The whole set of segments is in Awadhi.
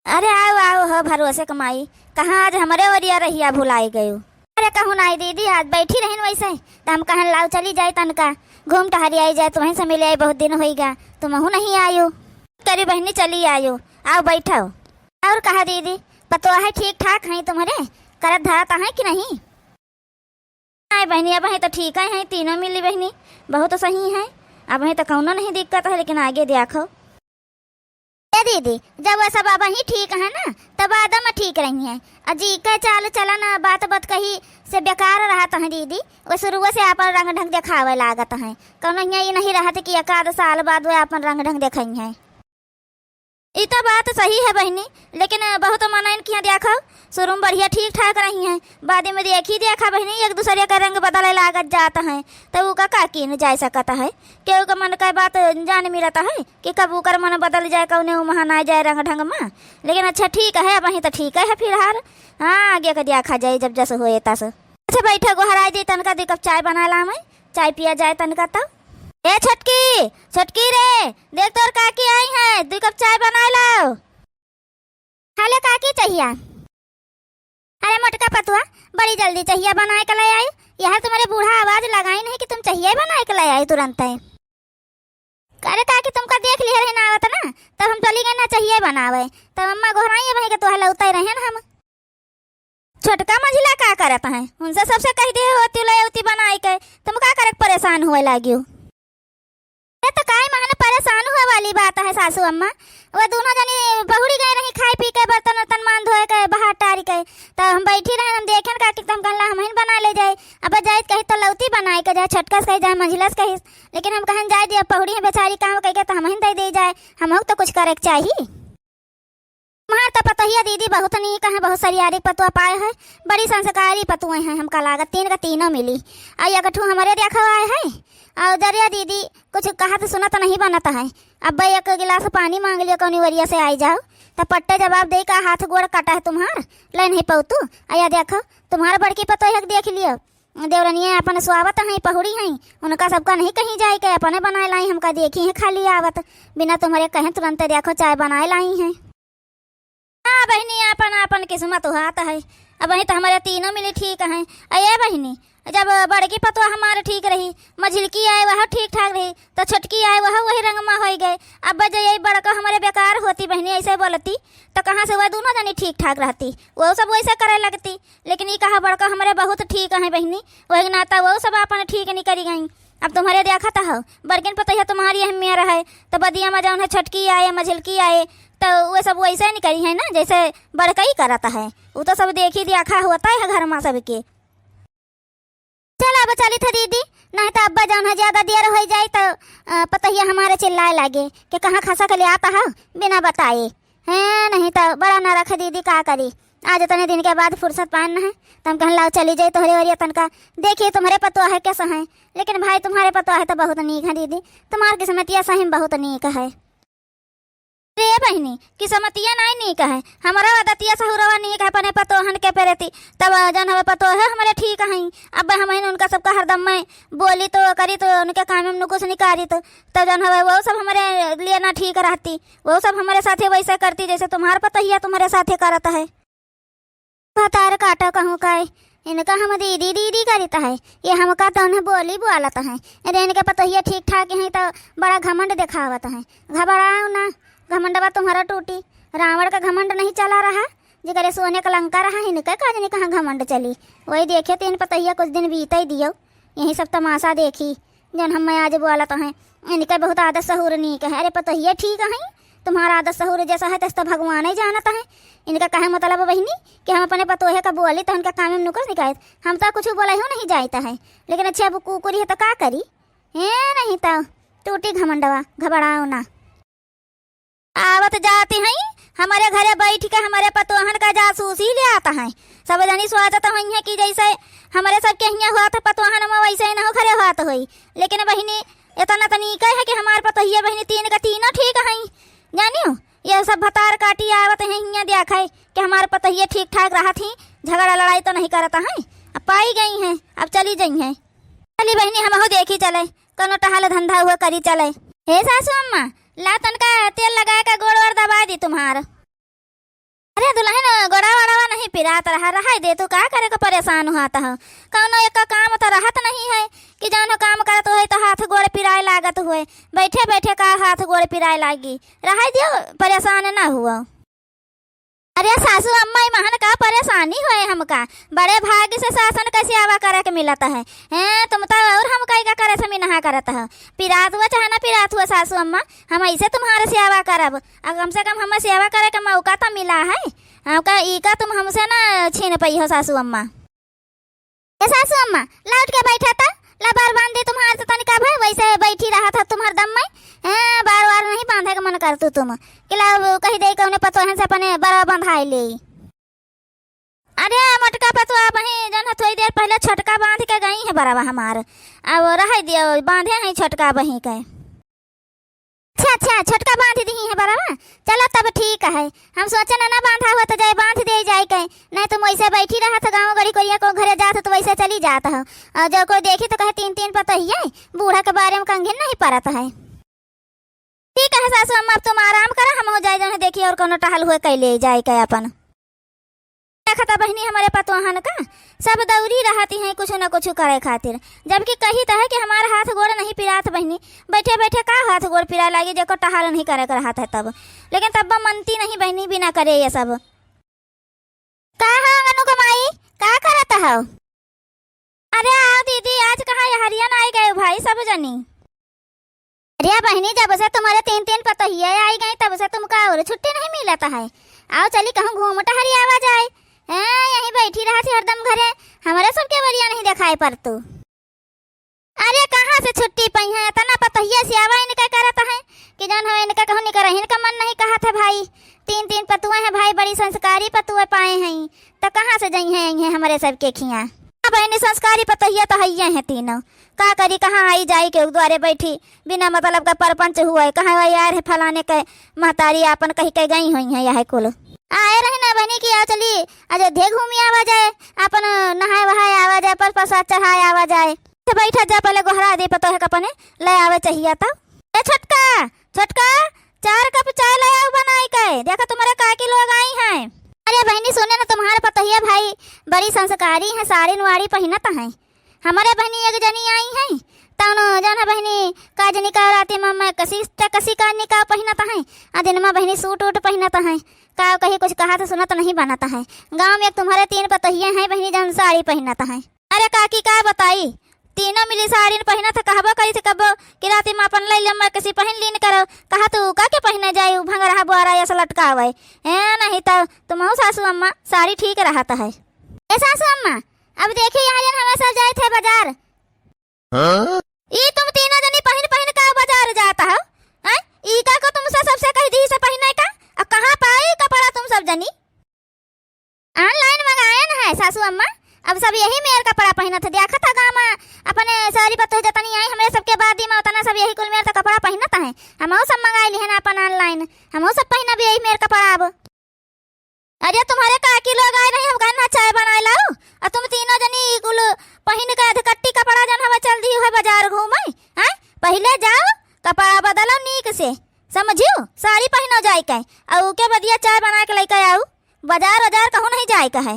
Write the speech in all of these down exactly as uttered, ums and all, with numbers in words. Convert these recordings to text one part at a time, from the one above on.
अरे आओ, आओ हो भरोसे क माई, कहाँ आज हमरे ओरिया रहिया भुलाई गयो। अरे कहूँ नाई दीदी, आज बैठी रहिन वैसे, त हम कहन लाओ चली जाए तनका, घूम टहरी आई जाए, तुम्हें से मिले आई बहुत दिन होइगा, तुमहू नहीं आयो। करी बहिनी चली आयो, आओ बैठो। और कहा दीदी, पतोह है ठीक ठाक है तुम्हरे, करत धरत है कि नहीं? आए बहिनी, अबहीं त ठीक है, हैं तीनों मिली बहिनी, बहुत सही है, अबहीं त कौनो नहीं दिक्कत है, लेकिन आगे देखो। ए दीदी, जब वह सब अबहीं ठीक है ना, तब बाद में ठीक रही हैं। और जी के चाल चलन, बात बात कही से बेकार रहत है दीदी, वो शुरुए से आपन रंग ढंग देखावे लागत है। कौनो हियाँ ई नहीं रहत कि एक आध साल बाद वो आपन रंग ढंग देखई हैं। ई तो बात सही है बहिनी, लेकिन बहुत मनइन किया देखो, शुरू में बढ़िया ठीक ठाक रही हैं, बाद में देखी देखा बहिनी, एक दूसरे का रंग बदले लागत जात है, तो ऊ का, का कीन जाए सकत है? केहू का मन का बात जान मिलत है कि कब ओकर मन बदल जाए, कौने ऊ महान आ जाए रंग ढंग में। लेकिन अच्छा ठीक है, अबहीं तो ठीक है फिलहाल। हाँ, आगे का देखा जाए जब जस होए तस। अच्छा बैठा, गोहराई दे तनका, दो कप चाय बना ला मैं, चाय पिया जाए तनका तब। ए छोटकी, छोटकी रे, देख तोर काकी आई हैं, दो कप चाय बनाए लाओ। हेलो काकी, चहिया। अरे मोटका पतुआ, बड़ी जल्दी चहिया बनाए के ले आई। यह तुम्हारे बूढ़ा आवाज लगाई नहीं कि तुम चहिया ही बनाए के ले आई तुरंत है। अरे काकी, तुमका देख लिहे रहे ना आवत ना, तब हम चली गए ना चहिया बनावे, तब अम्मा गोहराई भाई के तोहला उतर रहे ना हम। छोटका मझिला का करत हैं? उनसे सबसे कह दे होती ले उती बनाई के, तुम का करे परेशान हुए लागियो? ये तो काई महान परेशान हुए वाली बात है सासू अम्मा। वो दोनों जनी बहुड़ी गए रही खाए पी के, बर्तन उर्तन मान धोए के, बाहर टारी के, तो हम बैठी रहे, हम देखेन का कि तुम कहला हम ही बना ले जाए। अब जाए कही तो लौती बनाए के जाए, छोटका से कही जाए, मझिला से कही, लेकिन हम कहन जाए दिया पहुड़ी है बेचारी, काम कह के तो हम ही दे दे जाए, हम तो कुछ करे के चाहिए। हमार त पतोहिया दीदी बहुत नीक है, बहुत सरियारी पतुआ पाए है, बड़ी संस्कारी पतुए हैं, हमका लागत तीन का तीनों मिली। आ एक ठू हमरे देखो आए है, और दरिया दीदी कुछ कहत सुनत नहीं बनत है। अब एक गिलास पानी मांग लियो कौनी वरिया से आई जाओ, त पट्टे जवाब दे का हाथ गोड़ कटा है तुम्हार, ले नहीं पौतू। आ या देखो, तुम्हार बड़की पतोहिया के देख लियो, देवरनिया अपन स्वावत हैं, पहुड़ी हैं, उनका सबका नहीं कहीं जाए के, अपने बनाए लाई, हमका देखी हैं खाली आवत, बिना तुम्हारे कहें तुरंत देखो चाय बनाए लाई हैं। हाँ बहिनी, आपन आपन किस्मत होत है। अबहीं तो हमरे तीनों मिली ठीक हैं। अये बहिनी, जब बड़की पतोह हमार ठीक रही, मझिलकी आए वह ठीक ठाक रही, तो छोटकी आए वह वही रंग में होई गए। अब जे यही बड़का हमरे बेकार होती बहिनी, ऐसे बोलती, तो कहाँ से वह दोनों जनी ठीक ठाक रहती? वो सब वैसे करे लगती। लेकिन ई कहा बड़का हमरे बहुत ठीक हैं बहिनी, वही नाता वो सब आपन ठीक निकरी गई। अब तुम्हारे देखत हो, बड़किन पतोहिया तुम्हारी अहमियत है, तो बदिया में जौन है छोटकी आए, मझिलकी आए, तो वो सब वैसे निकरी है ना, जैसे बड़का ही करत है। वो तो सब देखी देखा होता है घर में सबके। चल अब चलित है दीदी, नहीं तो अब्बा जौन है ज्यादा देर हो जाए तो, अ, पतोहिया हमारे चिल्लाए लागे कि कहाँ खसा के ले आता है बिना बताए। हैं, नहीं तो बड़ा नरक है दीदी, का करी। आज इतने दिन के बाद फुर्सत पान है, तो हम कहन लाओ चली जाए तोहरे ओरिया तनका, देखिए तुम्हारे पतोह है कैसा है। लेकिन भाई तुम्हारे पतोह है तो बहुत नीक है दीदी, तुम्हार किस्मतिया सही में बहुत नीक है। रे बहिनी, किस्मतिया नाई नीक है, हमारा आदतिया सहुरवा नीक है, अपने पतोहन के पेरती। तब जौन हवे पतोह है हमरे ठीक है, अब हम उनका सबका हरदम में बोली तो करी तो उनके काम में नुकुस निकारी तो, तब जौन हवे वो सब हमरे लिए ना ठीक रहती, वो सब हमरे साथे वैसे करती जैसे तुम्हार पतोहिया तुम्हारे साथे करत है। भतार काटा कहूँ काई, इनका हम दीदी दीदी करित है, ये हमका तो उन्हें बोली बोलत है। अरे इनके पतोहिया ठीक ठाक हैं तो बड़ा घमंड देखावत है। घबराओ ना, घमंडवा तुम्हारा टूटी। रावण का घमंड नहीं चला रहा, जेकरे सोने का लंका रहा, इनके का जाने कहाँ घमंड चली। वही देखे तीन पतोहिया कुछ दिन बीते दियो, यही सब तमाशा देखी। जौन हम आज बोलत हैं, इनके बहुत आदत सहूर नीक है। अरे पतोहिया ठीक है, तुम्हारा आदत सहूर जैसा है तैसा तो भगवान ही जानत है। इनका कहे मतलब बहिनी कि हम अपने पतोहे का बोली तो उनका काम में नुकस निकालत, हम तो कुछ बोला ही नहीं जाइत है। लेकिन अच्छा अब कुकुरी है तो का करी? है नहीं तो टूटी घमंडवा, घबराओ ना। आवत जाती हैं, हमरे घरे बैठ के हमरे पतोहन का जासूसी लेत हैं। सब जनी सोचत होइहैं कि जैसे हमरे सबके हियाँ होत है पतोहन में वैसे ही नहु घरे होत होई। लेकिन बहिनी, इतना तनीक है कि हमार पतोहिया बहिनी तीन का तीनों ठीक हैं। जानियो, ये सब भतार काटी आवत हैं हियाँ देखे कि हमार पतोहिया ठीक ठाक रहत ही, झगड़ा लड़ाई तो नहीं करत हैं। अब पाई गई हैं, अब चली जइहैं। चली बहिनी, हमहू देखी चले, कौनो टहल धंधा हुआ करी चले। हे सासू अम्मा, ला तनका तेल लगा के गोड़ ओड़ दबा दी तुम्हार। जात रहा, रहै दे, तू का करे के परेशान होत हो? कौनो एक काम तो रहत नहीं है कि जौन काम करत होए तो हाथ गोड़ पिराए लागत होए। बैठे बैठे का हाथ गोड़ पिराए लागी? रहै दियो, परेशान ना हुआ। अरे सासू अम्मा, ई महन का परेशानी होए हमका? बड़े भाग से सासन कै सेवा करे के मिलत है। हैं, तुम तो और हमका ई का करे से मिनहा करत हो। पिरात हुआ चाहे ना पिरात हुआ सासू अम्मा, हम ऐसे तुम्हारे सेवा करब। आ कम से कम हमें सेवा करे के मौका तो मिला है। हमका ई का तुम हमसे ना छीन पई हो सासू अम्मा। ए सासू अम्मा, लौट के बैठा था, ला बार बांध दी तुम्हार तो तनिका भय, वैसे बैठी रहा था तुम्हार दम में। हैं, बार बार नहीं बांधे के मन करतू तुम। कि ला कही दे कौने पतोहन से अपने बरवा बंधाए ले। अरे मोटका पतोह, अबहीं जौन है थोड़ी देर पहले छोटका बांध के गई है बरवा हमार, अब रहै दियो, बांधे हैं छोटका अबहीं के। अच्छा, अच्छा, छोटका बांध दिही है बरवा। चलो तब ठीक है, हम सोचे ना, ना बांधा हुआ तो जाए बांध दे जाए के, नहीं तुम वैसे बैठी रहा था गाँव गड़ी कोरिया को घरे जात हो तो वैसे चली जात हो, और जो कोई देखी तो कहे तीन तीन पतोहिए, बूढ़ा के बारे में कंघिन नहीं परत है। ठीक है सासू अम्मा, अब तुम आराम करा, हम हो जाए जौन है देखी और कौनो टहल हुए कैले जाए के अपन। देखत बहिनी हमरे पतोहन का, सब दौरी रहती हैं कुछ न कुछ करे खातिर, जबकि कही तो है कि हमार हाथ गोड़ नहीं पिरात बहिनी, बैठे बैठे का हाथ गोड़ पिराए लागी, जेको टहल नहीं करे के रहत है तब, लेकिन तब मनती नहीं बहिनी बिना करे ये सब। का हो अनु के माई, का करत हो? अरे आओ दीदी, आज कहाँ यहरियन आई गए भाई सब जनी। अरे बहिनी, जब से तुम्हारे तीन तीन पतोहिए आई गई तब से तुमका और छुट्टी नहीं मिलत है। आओ चली कहूँ घूम टहरी आवा जाए। हैं, यहीं बैठी रहत ही हरदम घरे, हमरे सबके बढ़िया नहीं देखाई परतू। अरे कहाँ से छुट्टी पई है, इतना पतोहिए सेवा इनके करत है कि जौन हो इनका कहूँ निकरहिन का मन नहीं कहत है भाई। तीन तीन पतुए हैं भाई, बड़ी संस्कारी पतुए पाए हैं, तो कहाँ से जइहैं, अइहैं हमरे सबके खियाँ? हाँ बहिनी, संस्कारी पतोहिया तो हइये हैं तीनों। का करी, कहाँ आई जाई के दुआरे बैठी, बिना मतलब का परपंच हुए, कहाँ वही यार है फलाने के महतारी आपन कही के गई हुई हैं यह कुल। आए रहे ना बहिनी कि आओ चली अयोध्या घूमी आवा जाए, आपन नहाए वहाए आवा जाए, पर प्रसाद चढ़ाए आवा जाए। तो बैठा जा, पहले गोहरा दे पतोह के अपने ले आवे चाहिए तब। ए छोटका, छोटका, चार कप चाय ले आओ बनाई के, देखा तुम्हारे काकी लोग आई हैं। अरे बहिनी सुने ना, तुम्हारे पतोहिया भाई बड़ी संस्कारी हैं, साड़ी नुआरी पहिनत हैं। हमारे बहिनी एक जनी आई हैं, तौनो जौन है बहिनी का जनी का राती में मैक्सी टैक्सी का निकाह पहिनत हैं, आ दिन में बहिनी सूट वूट पहिनत हैं। का कही, कुछ कहा तो सुनत नहीं बनत है। गाँव में एक तुम्हारे तीन पतोहिए हैं बहिनी जौन साड़ी पहिनत हैं। अरे काकी का बताई, तीनों मिली साड़िन पहिनत है, कहबो करी थे कबो कि राती में अपन लई ले मैक्सी पहिन लीन करो। कहा तू का के पहिने जाई, उ भंगरहा बुआरा ऐसा लटकावे। ए नहीं तो तुमहू सासू अम्मा साड़ी ठीक रहत है। ए सासू अम्मा, अब देखी यहाँ जन हमें सब जाए थे बाजार। हाँ? ई तुम तीनों जनी पहिन पहिन का बाजार जात हो? हैं? ई का को तुमसे सबसे कह दी से पहिने का? अब कहाँ पाई कपड़ा तुम सब जनी? Online मंगायन है सासू अम्मा, अब सब यही मेर कपड़ा पहिनत है। देखत है गाँव में अपने सारी पतोह जतनी आई, हमरे सबके बाद में उतना सब यही कुल मेर तो कपड़ा पहिनत है। हमहू सब मंगाई लिहन अपन online, हमहू सब पहिनब यही मेर कपड़ा अब। अरे तुम्हारे काकी लोग आए रही, हम कहन ना चाय बनाए लाओ, और तुम तीनों जनी कुल पहिन के अधकट्टी कपड़ा जन हवा चल दी है बाजार घूमे, हैं? पहले जाओ कपड़ा बदलो नीक से, समझियो? साड़ी पहिनो जाए के, और उके बदिया चाय बना के लेके आओ। बाजार वाजार कहूँ नहीं जाए का है।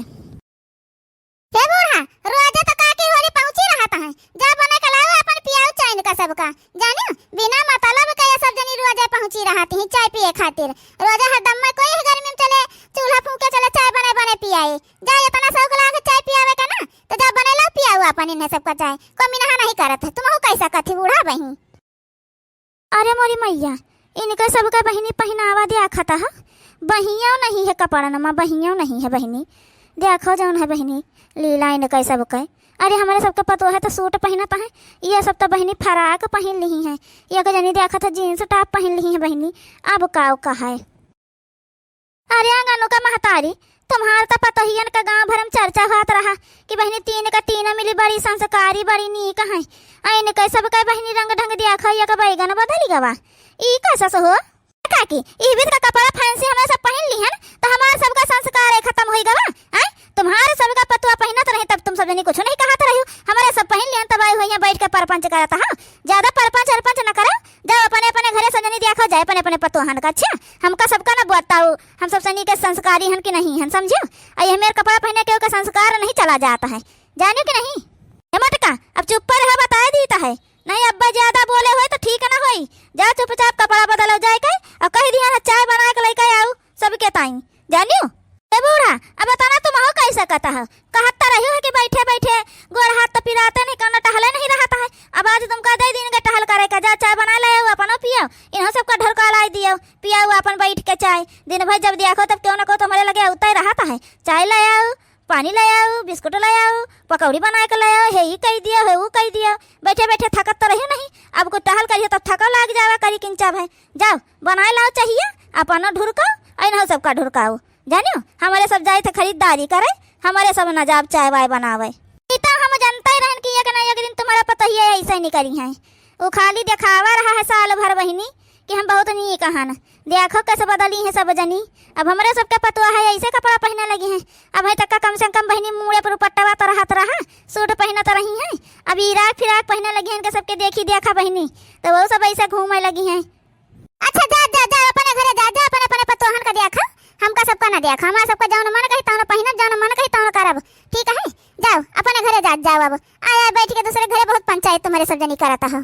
हे बूढ़ा, रोजे तो काकी होरी पहुँची रहत है, जा बना के लाओ अपन पियाऊ चाय इनका सबका। जानियो, बिना मतलब के ये सब जनी रोजे पहुँची रहती हैं चाय पिए खातिर। रोजे हरदम में कोई गर्मी में चले, चूल्हा फूके चले, चाय बने बने पियाई। जा, इतना शौक लागे चाय पियावे का ना, तो जा बने लाओ पियाऊ अपन इन्हें सबका चाय। कोई मिनहा नहीं करत है, तुमहू कैसा कथी बूढ़ा बही। अरे मोरी मैया, इनके सबके बहिनी पहिनावा देखत ह, बहियों नहीं है कपड़न मा, बहियों नहीं है बहिनी। देखो जौन है बहिनी, लीला इनके सबके। अरे हमरे सबके पतोह है तो सूट पहिनत है, ये सब तो बहिनी फराक पहिन लिही हैं। ये के जनी देखत है जींस टॉप पहिन लिही हैं बहिनी। अब काव कहे। अरे आंगनू का महतारी, तुम्हार त पतोहियन का गांव भर में चर्चा होत रहा कि बहिनी तीन का तीनों मिली बड़ी संस्कारी, बड़ी नीक हैं। आ इनके सबके बहिनी रंग ढंग दिया खइया का बैगन बदल गवा। ई कैसा से हो? काकी, ई विध का कपड़ा फैंसी हमें सब पहिन लिहन, त हमार सबका संस्कार है खत्म होई गवा। हैं? तुम्हार सबका पतुआ पहिनत रही तब तुम सब जनी कुछ नहीं कहत रही। हमारे सब पहिन लिहन तब आई हुई हैं बैठ के परपंच करत हा। ज्यादा परपंच अरपंच न करो, जाओ अपने अपने घरे सब जनी देखो जाए अपने अपने पतोहन का। अच्छा, हमका सबका न बताओ, हम सब सनी के संस्कार ती हन कि नहीं हन, समझियो? अउ यह मेर कपड़ा पहिने के ओकर संस्कार नहीं चला जात है, जानियो कि नहीं? हे मोटका, अब चुप्पा रहा, बताए दीत है, नहीं अब्बा ज्यादा बोले होई तो ठीक न होई। जा चुपचाप कपड़ा बदलो जाए के, अउ कहि दिहन चाय बनाए के लइके आउ सबके ताई, जानियो? ए बूढ़ा, अब एतना तुमहू कहि सकत हो, कहत त रहियो है कि बैठे बैठे गोड़ हाथ तो पिराते नहीं, कउनो टहले नहीं रहत है। अब आज तुमका दे दिन के टहल करे का, जा चाय बनाए ले आओ, अपनो पियो, इन्हों सबका ढोरका लाई दियो, पियाओ अपन बैठ के चाय। दिन भर जब देखो तब केहू न केहू तुम्हरे लगे अउते रहत है, चाय ले आओ, पानी ले आओ, बिस्कुट ले आओ, पकौड़ी बनाए के ले आओ, हे ई कहि दियो, हे ऊ कहि दियो। बैठे बैठे थकत तो रहियो नहीं, अब कुछ टहल करियो तब थको लाग जावा करी किंचा भाई। जाओ, बनाए लाओ चाहिए, अपनो ढुरकाओ, अउ इन्हों सबका ढुरकाओ। जानियो, हमरे सब जाइत है खरीदारी करे, हमरे सब न जाब चाय वाय बनावे। ई तो हम जनते रहन कि एक न एक दिन तुम्हरा पतोहिया ऐसे निकरी है। उ खाली देखावा रहा है साल भर बहिनी कि हम बहुत नीक हन। देखो कैसे बदली है सब जनी। अब हमरे सबके पतोह है ऐसे कपड़ा पहिने लगी हैं। अब है तक कम से कम बहिनी मूड़े पर दुपट्टावा तो रहत रहा, सूट पहिनत रही हैं। अब इराक फिराक पहिने लगी हैं, इनके सबके देखी देखा बहिनी, तो वो सब ऐसे घूमे लगी हैं। अच्छा, जा, जा, जा, अपने घरे जा, जा, अपने, अपने पतोहन का देखा, हमका सबका ना देखा। हमार सबका जौन मन कही तौन पहिनब, जौन मन कही तौन करब, ठीक है? जाओ, अपने घरे जा, जाओ अब। आय, आय, बैठ के दूसरे घरे बहुत पंचायत तुम्हरे सब जनी करत हो।